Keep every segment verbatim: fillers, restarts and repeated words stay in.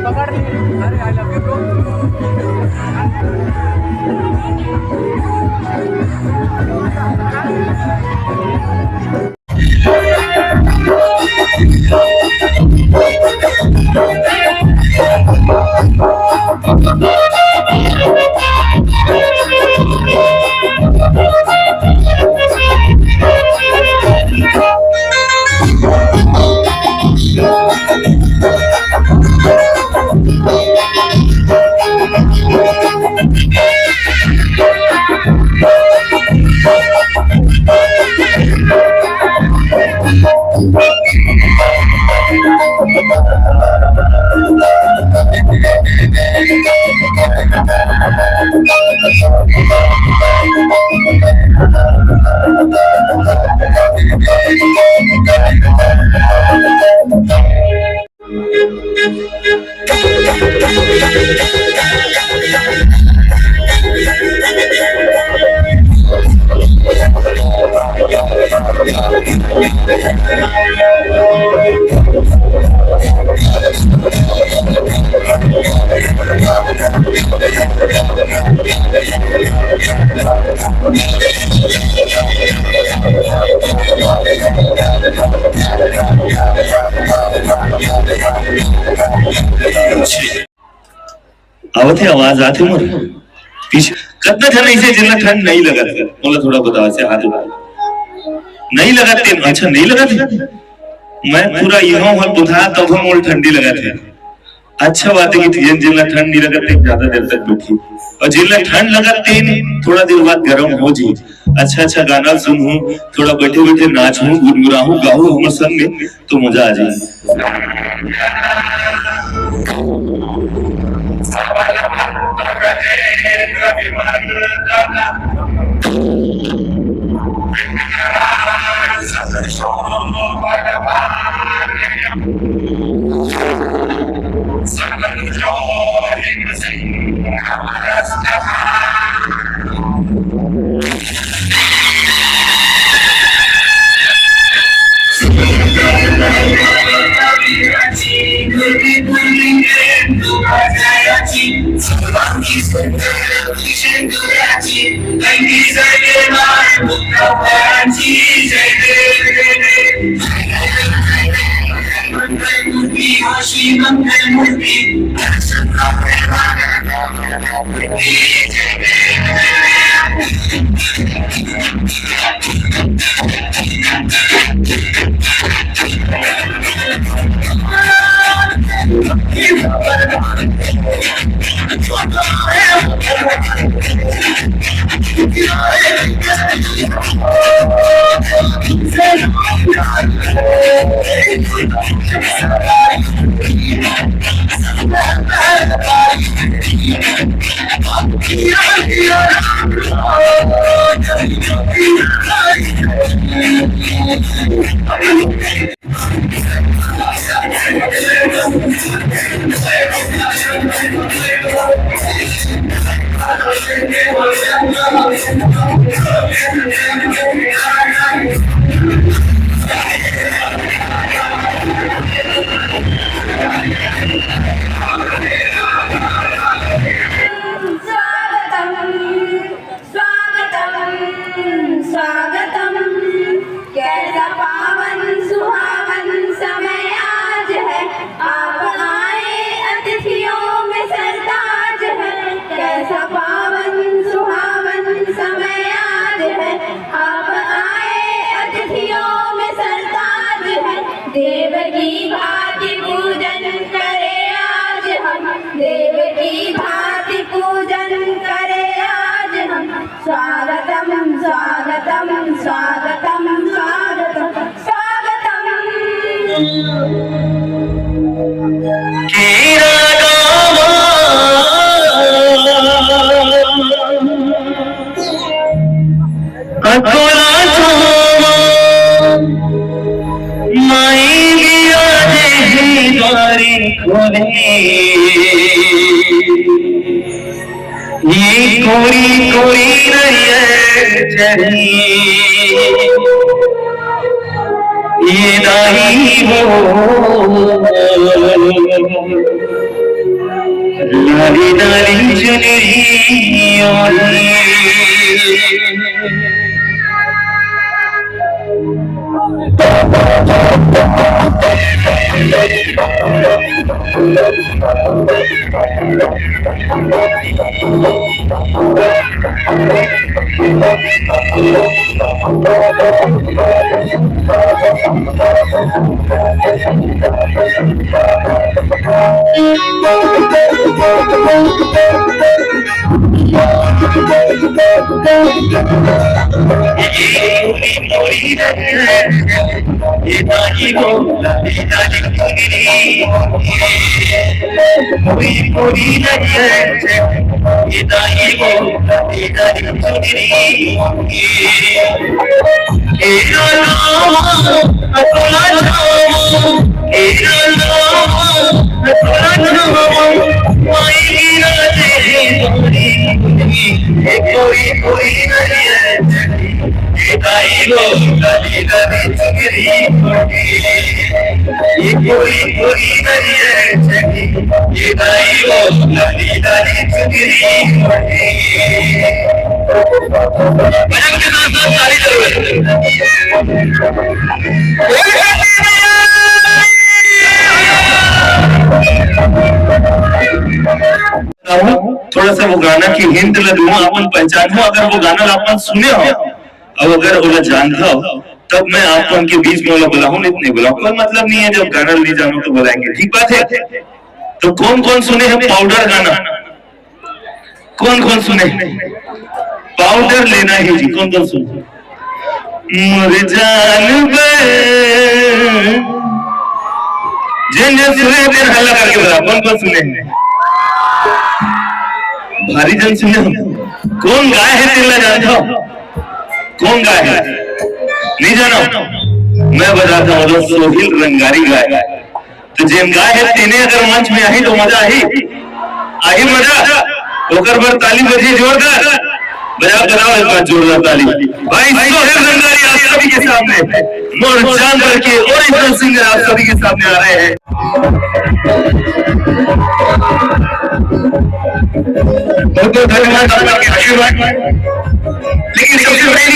पकड़ नहीं। अरे, I love you, bro। आवत हे आवाज, आत हे मोर? पीछे कतना झन अइसे जेन ला ठंड नइ लगत हे, मोला थोड़ा बताओ, अइसे हाथ उठा। नइ लगत हे? अच्छा, नइ लगत हे। मैं पूरा इहाँ उहाँ बुधा, तब हम मोला ठंडी लगत हे। अच्छा बात हे कि जेन, जेन ला ठंड नइ लगत हे, ज्यादा देर तक बैठी। अउ जेन ला ठंड लगत हे, थोड़ा देर बाद गरम हो जी। अच्छा, अच्छा गाना सुनहूँ, थोड़ा बैठे बैठे नाचहूँ, गुनगुनाहूँ, गाहूँ हमर संग में, तो मजा आ जाए। स्वागतम, स्वागतम, स्वागतम। कैसा पावन सुहावन समय आज है, आप आए अतिथियों में सरताज है। कैसा पावन सुहावन समय आज है, आप आए अतिथियों में सरताज है। देव की भांति पूजन करे आज हम, देव की भांति पूजन करे आज हम। स्वागतम, स्वागतम, स्वागतम, स्वागतम, स्वागतम। अकोला धाम माई गिया देही द्वारी खोले। ये कोरी कोरी नरियर चढ़ी, ये दाई हो। थोड़ा सा वो गाना की हिंट ला दूंगा, आप मन पहचान हो। अगर वो गाना आप मन सुने हो और अगर ओला जानत हो, तब मैं आप मन के बीच में ओला बुलाहूं, नहीं तो नहीं बुलाहूं, कोई मतलब नहीं है। जब गाना नहीं जानो तो बुलाएंगे, ठीक बात है। तो कौन कौन सुने हैं पाउडर गाना? कौन कौन सुने? पाउडर लेना है जी, कौन कौन सुने? मोर जान बे। जिन जिन सुने हैं, तेन हल्ला करके बता, कौन कौन सुने हैं? भारी जन सुने हो। कौन गाय है, तेला जानता हो? कौन गाय है? नहीं जाना? मैं बताता हूँ, तो सोहिल रंगारी गाय है। तो जेन गाय है, तेने अगर मंच में आही, तो मजा आही, आही मजा। ओकर बर ताली बजी जोरदार। बजा, बजाओ एक बार जोरदार ताली। भाई सोहेल रंगारी आप सभी के सामने, मोर जान बे के ओरिजिनल सिंगर आप सभी के सामने आ रहे हैं। बहुत बहुत धन्यवाद आप सबके आशीर्वाद। लेकिन सबसे पहले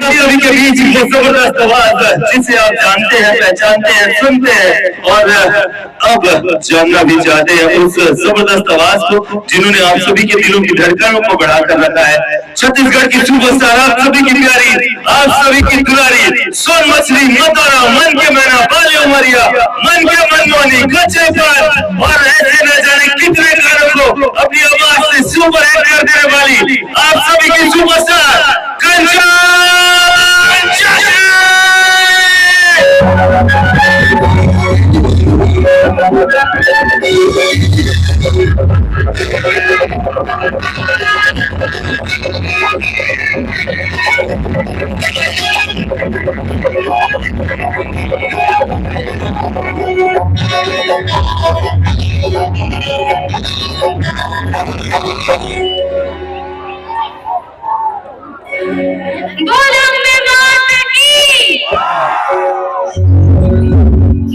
अभी अभी के बीच वो जबरदस्त आवाज, जिसे आप जानते हैं, पहचानते हैं, सुनते हैं और अब जानना भी चाहते हैं, उस जबरदस्त आवाज को, जिन्होंने आप सभी के दिलों की धड़कनों को बढ़ा कर रखा है। छत्तीसगढ़ की सुपरस्टार, आप सभी की प्यारी, आप सभी की दुलारी, सोन मछली, मतौरा, मन के मैना, बाली उमरिया, मन के मनमोहनी, कच्चे पान और ऐसे न जाने कितने गानों को अपनी आवाज से सुपर हिट कर देने वाली आप सभी की सुपरस्टार कंचन। बोलो अम्बे माता की,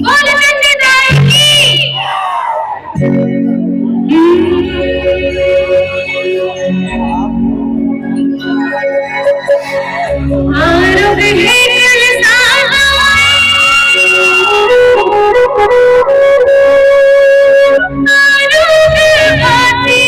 बोलो सच्चे दरबार की। आरोग है कल सादा, आरोग बाती।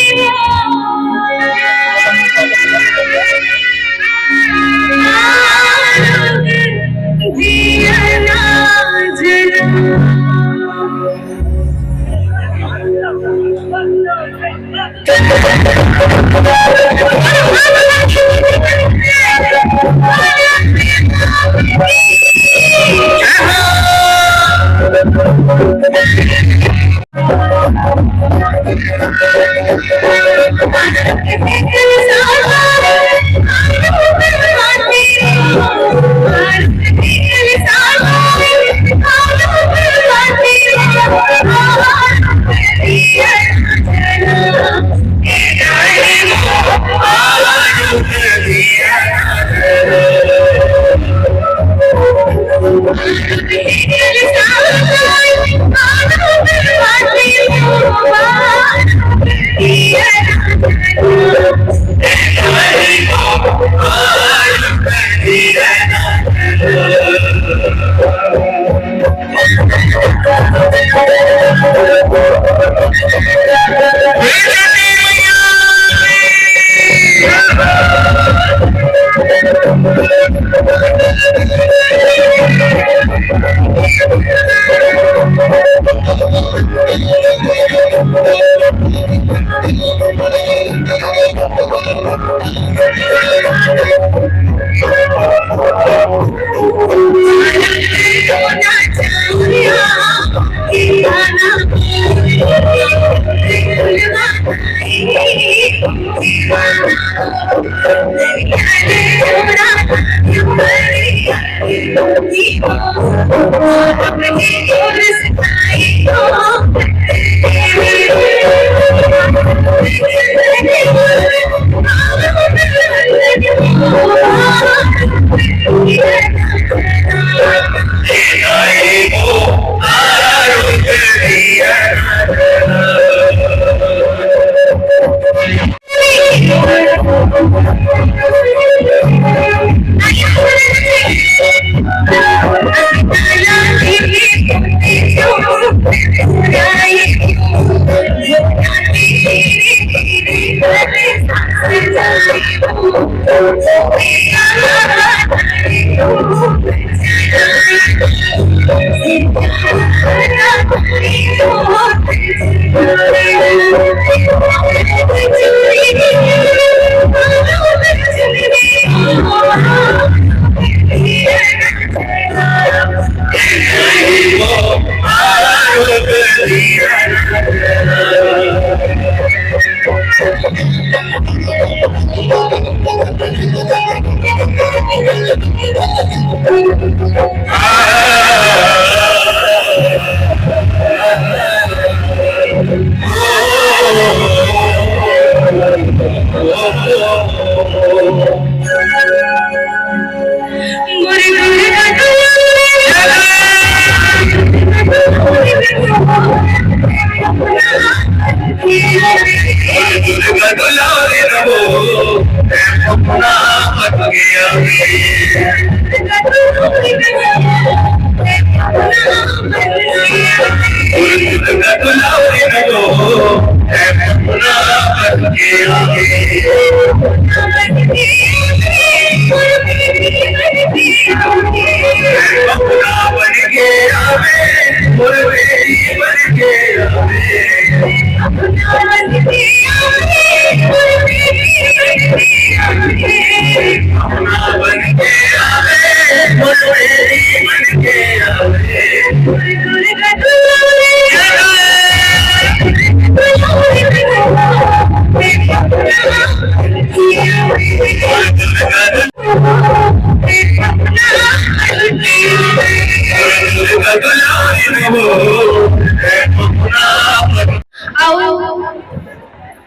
अउ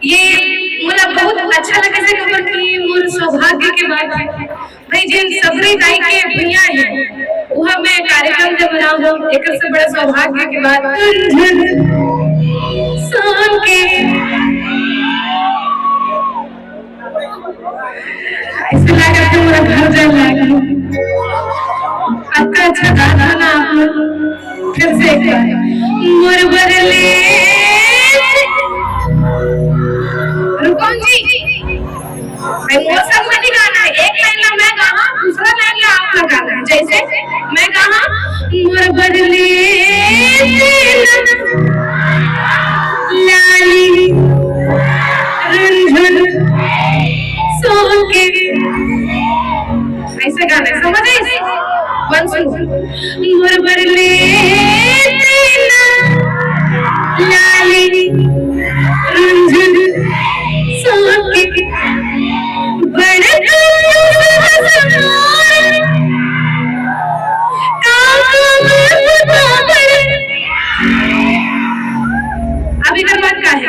ये मोला बहुत अच्छा लगे से, काबर कि मोर सौभाग्य के बात है भाई, जेन सबरी दाई के भुइयां है, वहाँ मैं कार्यक्रम जब बनाऊँ, एकर से बड़ा सौभाग्य के बात। सुन के ऐसे लगा कि मोर घर जाए लागे। अतना अच्छा गाना ना आप लोग। फिर से एक बार। मोर बरले। रुको जी। भाई, मौसम में नहीं गाना है। एक लाइन ला मैं गाहा, दूसरा लाइन ला आप लोग गाना है। जैसे मैं गाहा, मोर बरले लाली रुंझुन सोके। ऐसे गाना है, समझ आइस? Once more. मोर बरले तेना लाली रुंझुन सोके बड़। अब इधर बात का है?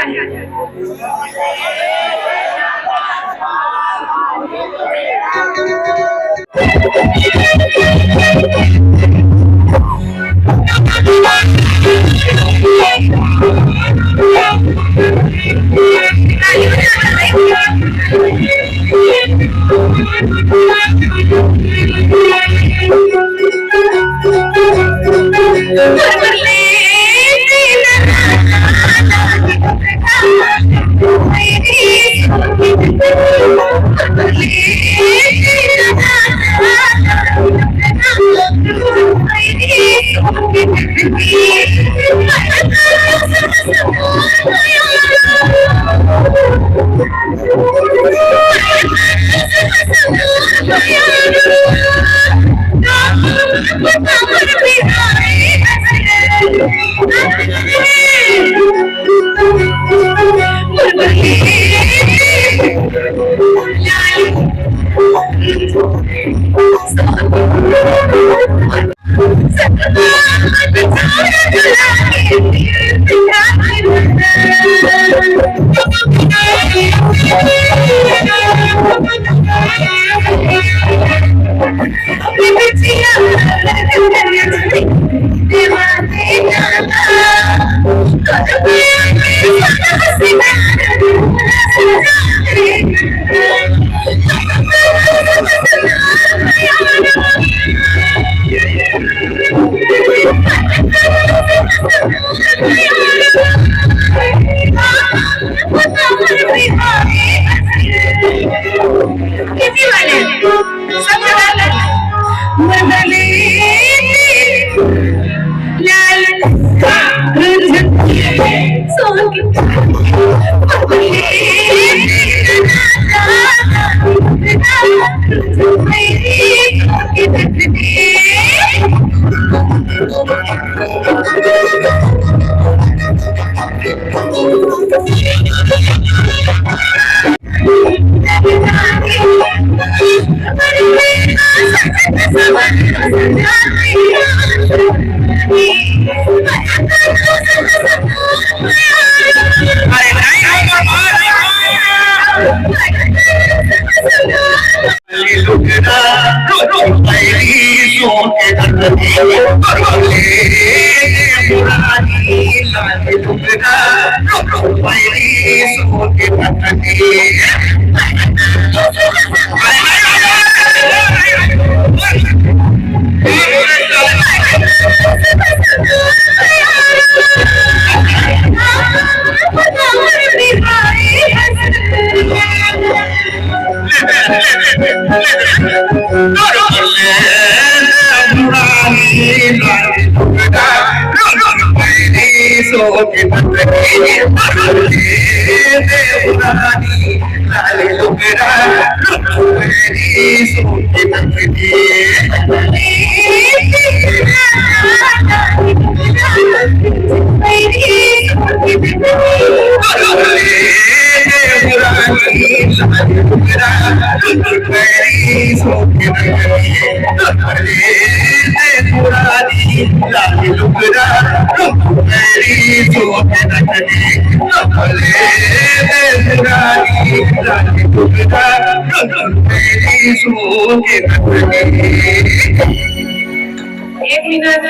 एक मिनट,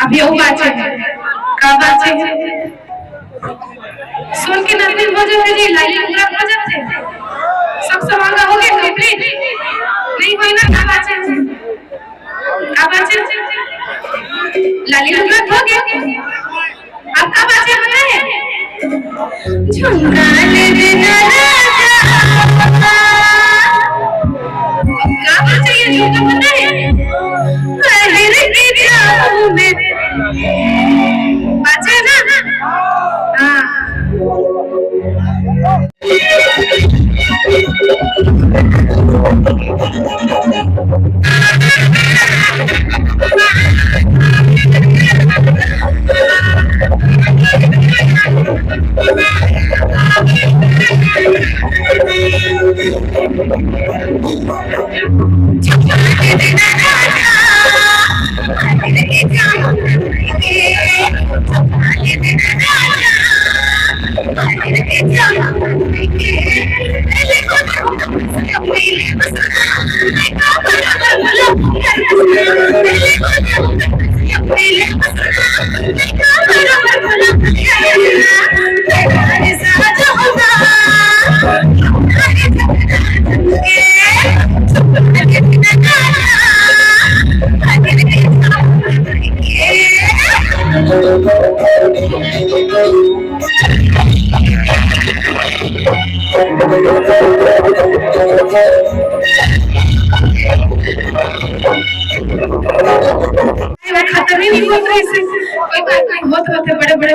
अभी अउ बाचे हे। का बाचे हे? सुन के नतनिन हो जाथे जी, लाली लुगरा हो जाथे। सब सवांगा हो गे complete? नहीं होय ना, का बाचे हे? का बाचे हे? लाली लुगरा हो गे। अब का बाचे हे पता हे? झुमका ले दे ना राजा। का बाचे हे झुमका पता हे? पहिर के जाऊं मैं। बाचे ना? हाँ।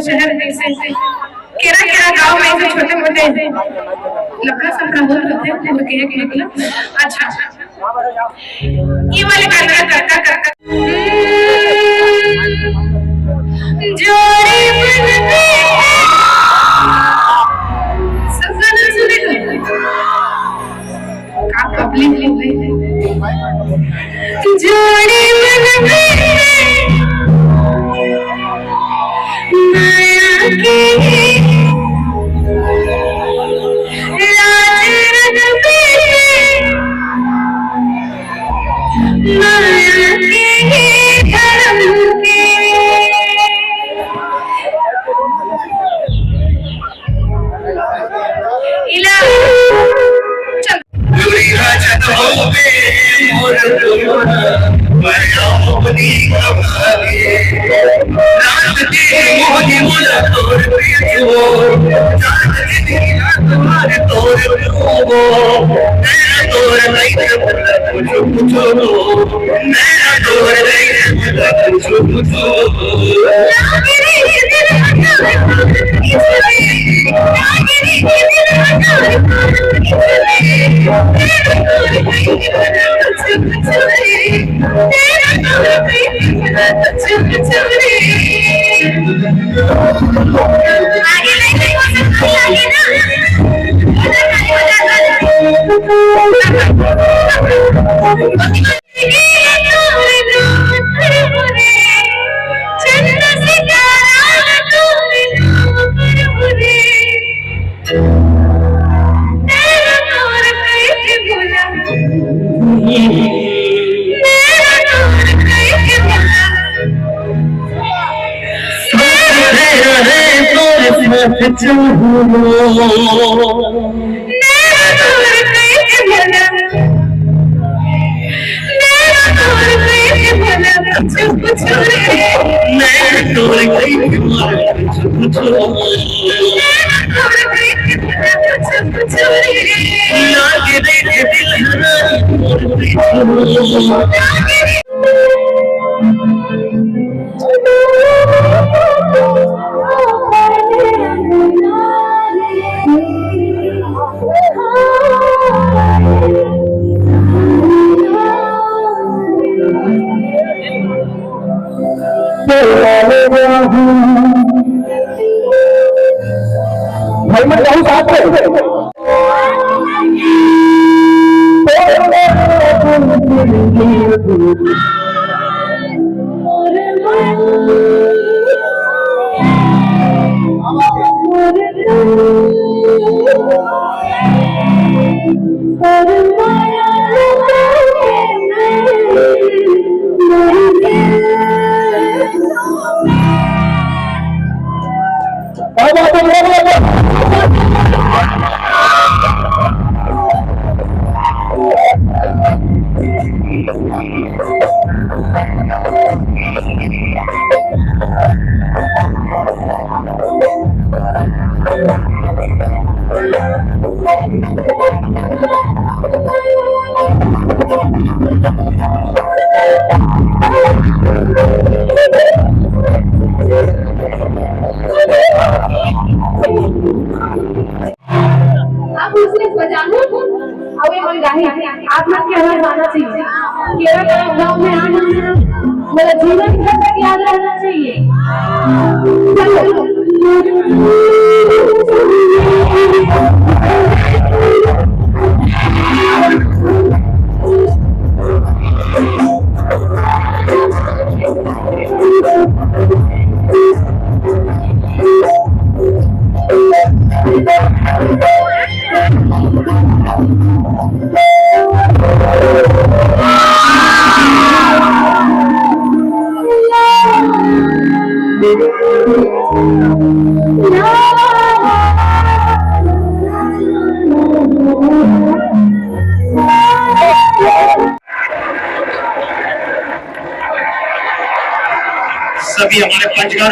शहर में से केरा केरा गांव में से छोटे मोटे लफड़ा सफड़ा होत रथे, वो कहे के मतलब। अच्छा, ये वाले गाना करता करता जोड़ी बन गए। सब गाना सुने तो का पब्लिक हो गई। जोड़ी बन गए माया के, राज रंग में माया के धर्म के। इला चल। भाई मन कहूँ साथ में। आप उसे बजाना और ये मन गाही। आप लोग के हमें गाना चाहिए। केवल गाँव में आना, मेरा जीवन भर तक याद रहना चाहिए। चलो। सभी हमारे पंचगण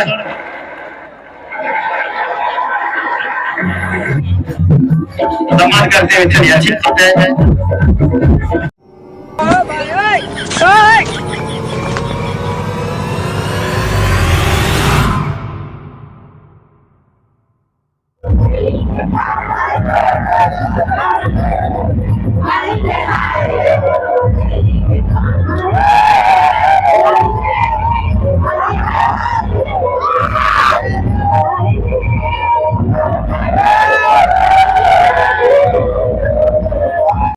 दमन करते हुए चलिए, अच्छी बात है।